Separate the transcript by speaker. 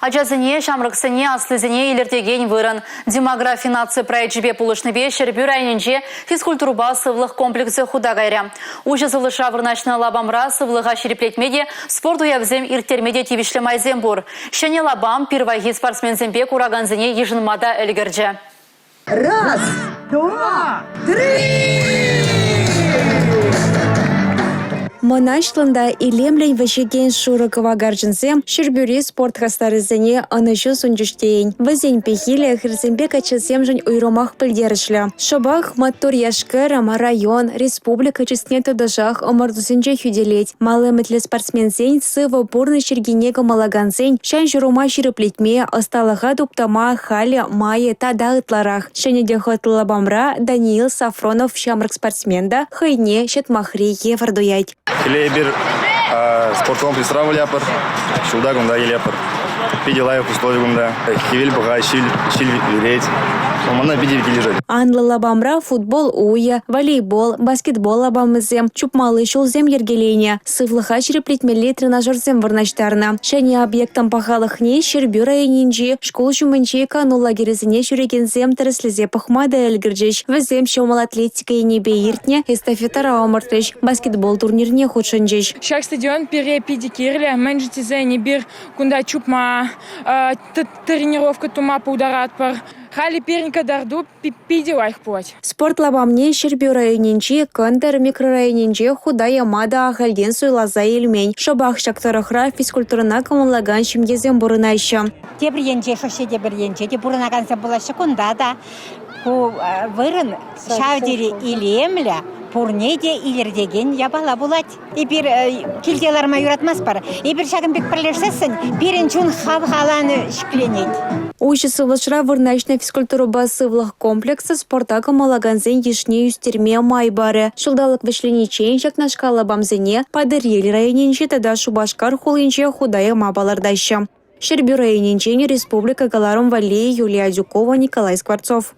Speaker 1: Ачасене, ҫамрӑксене, аслисене илӗртекен вырӑн. Демографи наци проекчӗпе пулӑшнипе Ҫӗрпӳ районӗнче физкультурӑпа сывлӑх комплексӗ хута кайрӗ. Уҫӑ сывлӑшра вырнаҫнӑ лапамра сывлӑха ҫирӗплетме те, спорт уявӗсем ирттерме те тивӗҫлӗ майсем пур. Ҫӗнӗ лапам пирвайхи спортсменсемпе куракансене йышӑнма та ӗлкӗрчӗ.
Speaker 2: Раз, два, три!
Speaker 3: Мӑнаҫлӑн та илемлӗн вӗҫекен шурӑ кӑвакарчӑнсем Ҫӗрпӳри спорт хастарӗсене ӑнӑҫу сунчӗҫ тейӗн. Вӗсен пехилӗ хӗрсемпе каччӑсемшӗн уйрӑмах пӗлтерӗшлӗ. Шӑпах маттур яш-кӗрӗм район, республика чысне тӑтӑшах ӑмӑртусенче хӳтӗлет. Мал ӗмӗтлӗ спортсменсен сывӑ пурнӑҫ йӗркине кӑмӑллакансен ҫан-ҫурӑма ҫирӗплетме, ӑсталӑха туптама халӗ майӗ тата ытларах. Ҫӗнӗ те хӑтлӑ лапамра Даниил Сафронов ҫамрӑк спортсмен та хӑйне ҫӑтмахри евӗр туять.
Speaker 4: Хӗлле эпир спорткомплексра вылятпӑр, ҫулта кунта килетпӗр. Питӗ лайӑх услови кунта. Хӗвел пӑхать, ҫил, ҫил вӗрет. Мана питӗ килӗшет.
Speaker 3: Анлӑ лапамра футбол уйӗ, волейбол, баскетбол лапамӗсем, чупмалли ҫулсем йӗркеленӗ, сывлӑха ҫирӗплетмелли тренажерсем вырнаҫтарнӑ. Ҫӗнӗ объектӑн пахалӑхне Ҫӗрпӳ районӗнчи шкул ҫумӗнчи кану лагерӗсене ҫӳрекенсем тӗрӗслесе пӑхма та ӗлкӗрчӗҫ. Вӗсем ҫӑмӑл атлетика енӗпе иртнӗ эстафетӑра ӑмӑртрӗҫ, баскетбол турнирне хутшӑнчӗҫ.
Speaker 5: Ҫак стадион пире питӗ кирлӗ, мӗншӗн тесен эпир кунта чупма, тренировка тума пултаратпӑр. Халӗ пирӗн кӑтарту питӗ лайӑх пулать.
Speaker 3: Спорт лапамне Ҫӗрпӳ районӗнчи Кӑнтӑр микрорайонӗнче хута яма та ахальтен суйласа илмен. Шӑпах ҫак тӑрӑхра физкультурӑна кӑмӑллакан ҫемьесем пурӑнаҫҫӗ.
Speaker 6: Тепӗр енче, шоҫҫе тепӗр енче те пурӑнакансем пулаҫҫӗ. Кунта та ку вырӑн ҫав тери илемлӗ, пурне те илӗртекен япала пулать. Эпир килте ларма юратмастпӑр. Эпир ҫакӑн пек пӗрлешсессӗн пирӗн чун хавхаланӗ ҫӗкленет.
Speaker 3: Уҫӑ сывлӑшра вырнаҫнӑ физкультурӑпа сывлӑх комплексӗ спорта кӑмӑллакансен йышне ӳстерме май парӗ. Ҫулталӑк вӗҫлениччен ҫакнашкал лапамсене Патӑрьел районӗнче тата Шупашкар хулинче хута яма палӑртаҫҫӗ. Ҫӗрпӳ районӗнчен республика кӑларӑм валли Юлия Адюкова, Николай Скворцов.